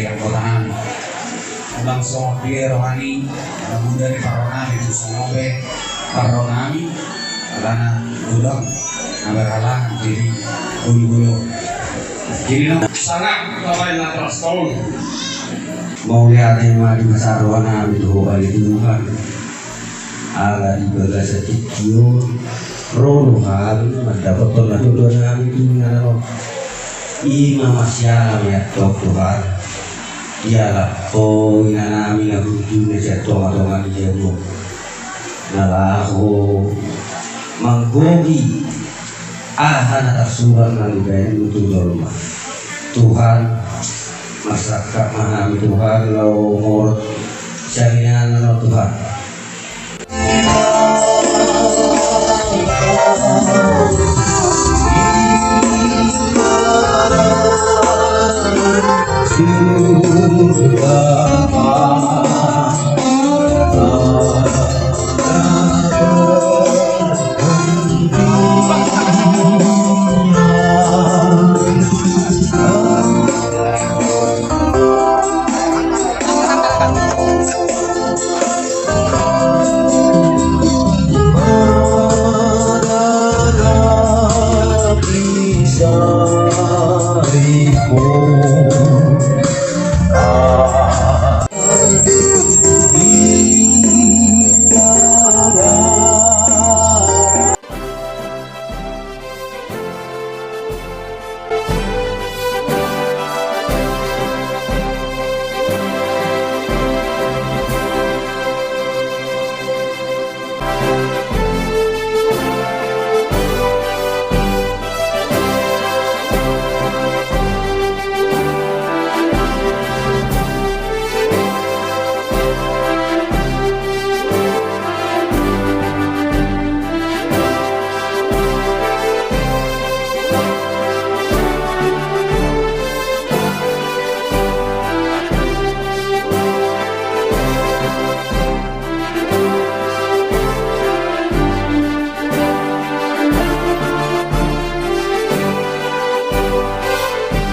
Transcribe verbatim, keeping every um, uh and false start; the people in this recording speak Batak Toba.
Angkotanami. Unang songon dia rohani, unang muda ni parrohanami tu songon pe parrohanami, alana godang na berhalangan jadi gulu-gulu. Jadi na sangat bapak na terus tahun. Mauliate ma di masa rohanami tu ho ale Tuhan. Ala di bagasan tingki on ro do hami mandapothon na tutu nami tu inganan on. I ma masiala meattong Tuhan. Dialap ho inanami na hundul na sian tonga-tonga ni jabu on, na laho manggohi aha na tarsurat na nibaen tu jolma. Tuhan, marsangkap ma hami Tuhan laho morot sian inganan on Tuhan.